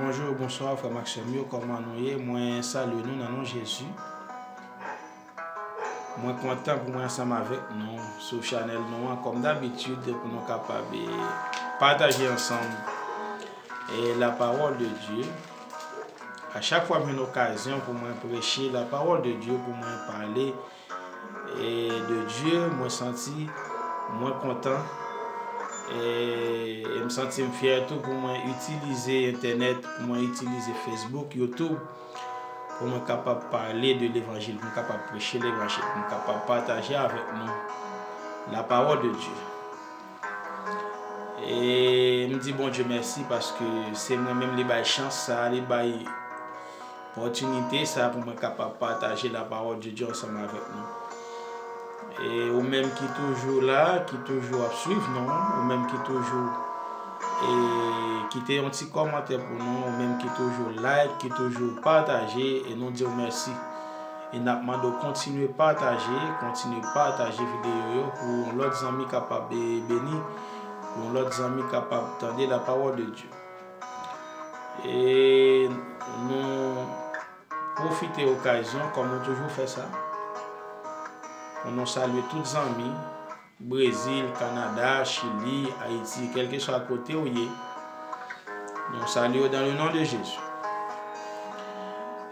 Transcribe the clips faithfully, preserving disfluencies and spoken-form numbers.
Bonjou, bonswa, frè m ak sè m yo, kòman nou ye? Mwen salye nou nan non Jezi. Mwen kontan pou mwen ansanm avèk nou sou chanèl nou an, kòm dabitid, pou nou kapab, eh, pataje ansanm, eh, la parole de Dieu. A chak fwa m jwenn okazyon pou mwen preche la parole de Dieu, pou mwen pale, eh, de Dieu, mwen santi mwen kontan. E, e m santi m fyè tou pou mwen itilize entènèt, pou mwen itilize Facebook, YouTube, pou mwen kapab pale de levanjil, pou mwen kapab preche levanjil, pou mwen kapab pataje avèk nou la parole de Dieu. E m di Bondye mèsi paske se mwen menm li bay chans sa, li bay opòtinite sa pou mwen kapab pataje la parole de Dieu ansanm avèk nou. E ou menm ki toujou la, ki toujou ap swiv nou, ou menm ki toujou, e, kite yon ti kòmantè pou nou, ou menm ki toujou like, ki toujou pataje, e nou di w mèsi. E n ap mande w kontinye pataje, kontinye pataje videyo yo pou yon lòt zanmi kapab, e, beni, pou yon lòt zanmi kapab tande la parole de Dieu. E nou pwofite okazyon, kòm nou toujou fè sa, pou nou salye tout zanmi, Brezil, Kanada, Chili, Ayiti, kèlkeswa kote w ye, nou salye w dans le nom de Jésus.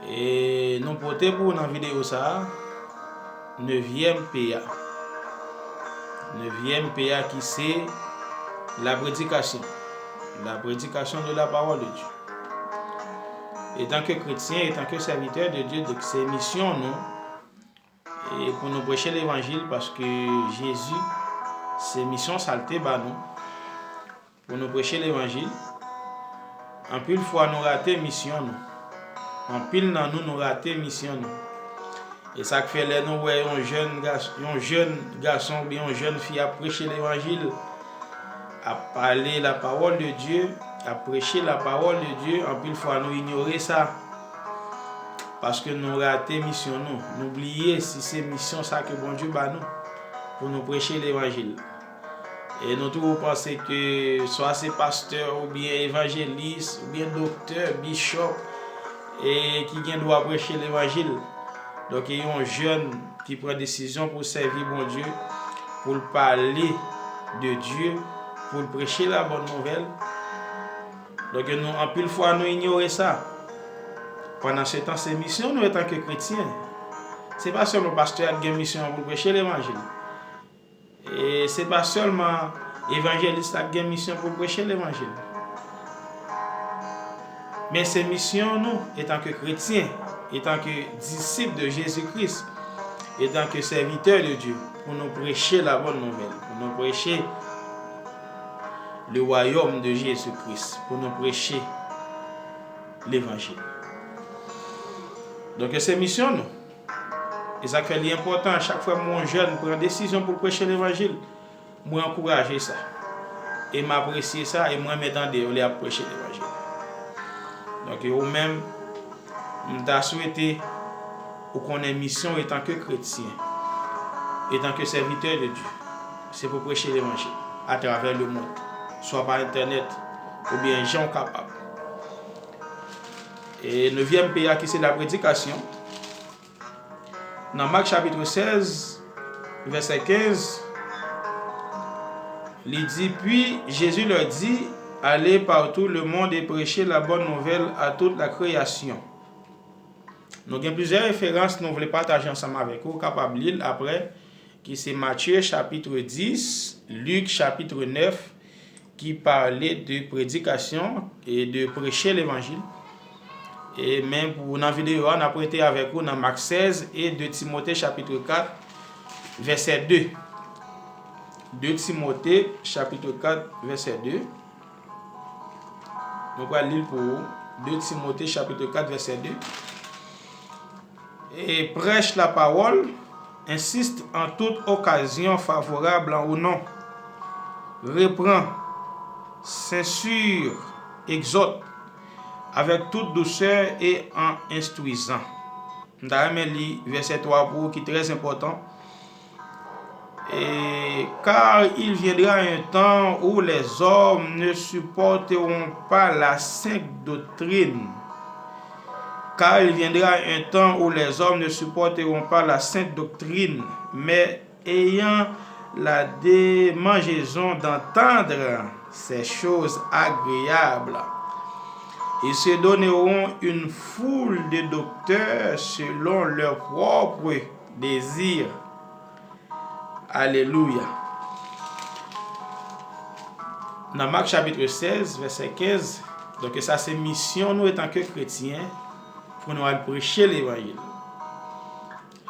E nou pote pou w nan videyo sa a, nevyèm P a. Nevyèm P a ki se la prédication. La prédication de la parole de Dieu. Etanke kretyen, etanke sèvitè de Dye, donk se misyon nou. E pou nou preche levanjil, paske Jezi, se misyon sa l te ba nou, pou nou preche levanjil. Anpil fwa, nou rate misyon nou. Anpil nan nou, nou rate misyon nou. E sa k fè lè nou wè yon jèn gas-, yon jèn gason oubyen yon jèn fi ap preche levanjil, ap pale la parole de Dieu, ap preche la parole de Dieu, anpil fwa nou inyore sa. Paske nou rate misyon nou. Nou bliye si se misyon sa ke Bondye ba nou pou nou preche levanjil. E nou toujou panse ke swa se pastè oubyen evanjelis oubyen doktè, bishop, e ki gen dwa preche levanjil. Donk, e yon jèn ki pran desizyon pou sèvi Bondye, pou l pale de Dye, pou l preche la bòn nouvèl. Donk, nou, anpil fwa, nou inyore sa. Pandan se tan, se misyon nou etanke kretyen. Se pa sèlman pastè a ki gen misyon an pou l preche levanjil. E se pa sèlman evanjelis la ki gen misyon pou l preche levanjil. Men se misyon nou, etanke kretyen, etanke disip de Jezi Kris, etanke sèvitè de Dye, pou nou preche la bòn nouvèl, pou nou preche le wayòm de Jezi Kris, pou nou preche levanjil. Donk, se misyon nou. E sa k fè li enpòtan, chak fwa m wè yon jèn pran desizyon pou l preche levanjil, mwen ankouraje sa. E m apresye sa, e m renmen tande yo lè y ap preche levanjil. Donk, ou menm, m ta swete ou konnen misyon w etanke kretyen, etanke sèvitè de Dye, se pou preche levanjil atravè lemonn, swa pa entènèt, oubyen jan w kapab. E nevyèm P a ki se la prédication. Nan Mak chapit sèz, vèsè kenz, li di, Puis Jésus leur dit, Allez par tout le monde et prêchez la bonne nouvelle à toute la création. Nou gen plizyè referans nou vle pataje ansanm avèk ou, ou kapab li l apre, ki se Matye chapit dis, Lik chapit nèf, ki pale de predikasyon e de preche levanjil. E men pou nan videyo a, n ap rete avèk ou nan Mak sèz e de Timote chapit kat, vèsè de. De Timote chapit kat, vèsè de. Nou pral li l pou ou. De Timote chapit kat, vèsè de. Et prêche la parole, insiste en toute occasion favorable ou non. Reprend, censure, exhorte avec toute douceur et en instruisant. M ta renmen li vèsè twa pou ou ki trè enpòtan. Et car il viendra un temps où les hommes ne supporteront pas la sainte doctrine. Car il viendra un temps où les hommes ne supporteront pas la sainte doctrine, mais ayant la démangeaison d'entendre ces choses agréables, ils se donneront une foule de docteurs selon leur propre désir. Alelouya. Nan Mak chapit sèz, vèsè kenz, donk sa se misyon nou etanke kretyen, pou nou al preche levanjil.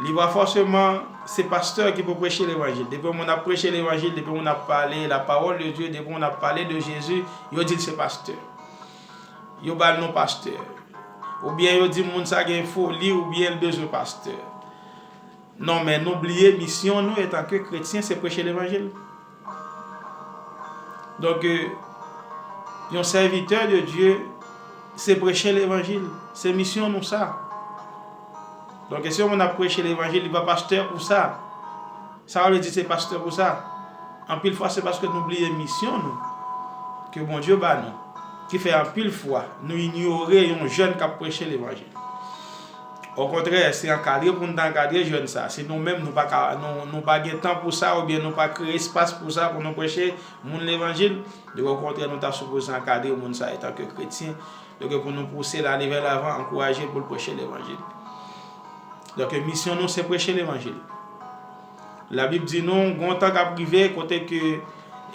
Li pa fòseman se pastè ki pou preche levanjil. Depi yon moun ap preche levanjil, depi yon moun ap pale la parole de Dieu, depi yon moun ap pale de Jezi, yo di l se pastè. Yo ba l non pastè. Oubyen yo di moun sa gen foli, oubyen l bezwen pastè. Non, men nou bliye misyon nou etanke kretyen, se preche levanjil. Donk, euh, yon sèvitè de Dye, se preche levanjil. Se misyon nou sa. Donk, si yon moun ap preche levanjil, li pa pastè pou sa. Sa vle di se pastè pou sa. Anpil fwa, se paske nou bliye misyon nou, ke Bondye ba nou, ki fè anpil fwa, nou inyore yon jèn k ap preche levanjil. Okontrè, se ankadre pou n ta ankadre jèn sa. Se nou menm, nou pa ka, nou, nou pa gen tan pou sa, oubyen nou pa kreye espas pou sa, pou nou preche moun levanjil. Donk, okontrè, nou ta sipoze ankadre moun sa etanke kretyen. Donk, pou nou pouse l ale vè lavan, ankouraje l pou l preche levanjil. Donk, misyon nou, se preche levanjil. Labib di nou, gon tan k ap rive, kote ke,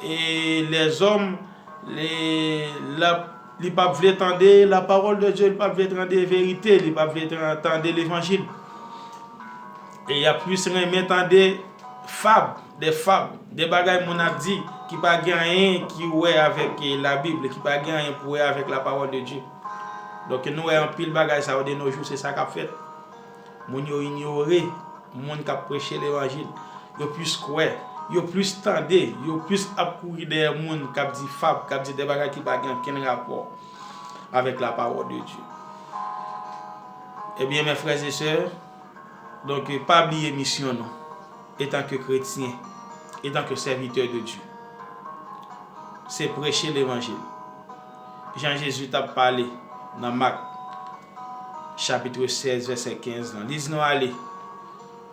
e, lèzòm, le, l ap, li p ap vle tande la parole de Dieu, li p ap vle tande verite, li p ap vle tan-, tande levanjil. E y ap plis renmen tande fab, de fab, de bagay moun ap di ki pa gen anyen ki wè avèk, e, Labib, ki pa gen anyen pou wè avèk la parole de Dieu. Donk, nou wè anpil bagay sa yo de nos jours, se sa k ap fèt. Moun yo inyore moun k ap preche levanjil. Yo plis kwè, yo plis tande, yo plis ap kouri dèyè moun k ap di fab, k ap di de bagay ki pa gen okenn rapò avèk la parole de Dieu. Ebyen, mes frères et sœurs, donk, pa bliye misyon nou, etanke kretyen, etanke sèvitè de Dye. Se preche levanjil. Jan Jezi t ap pale nan Mak, chapit sèz, vèsè kenz lan. Li di nou ale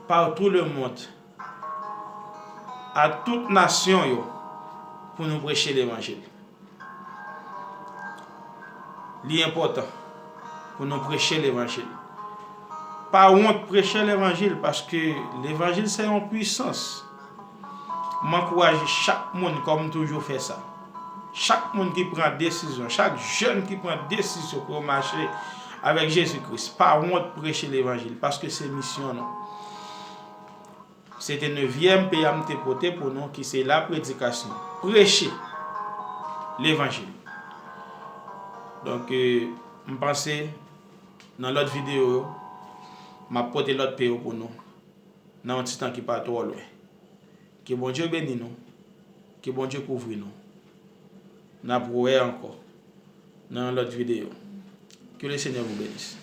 par tout le monde, a tout nasyon yo, pou nou preche levanjil. Li enpòtan pou nou preche levanjil. Pa wont preche levanjil, paske levanjil se yon pwisans. M ankouraje chak moun, kòm m toujou fè sa. Chak moun ki pran desizyon, chak jèn ki pran desizyon pou yo mache avèk Jezi Kris, pa wont preche levanjil, paske se misyon nou. Se te nevyèm P A m te pote pou nou, ki se la predikasyon. Preche levanjil. Donk, e, m panse nan lòt videyo yo, m ap pote lòt P yo pou nou, nan yon ti tan ki pa twò lwen. Ke Bondye beni nou, ke Bondye kouvri nou. N ap wè ankò nan yon lòt videyo. Que le Seigneur vous bénisse.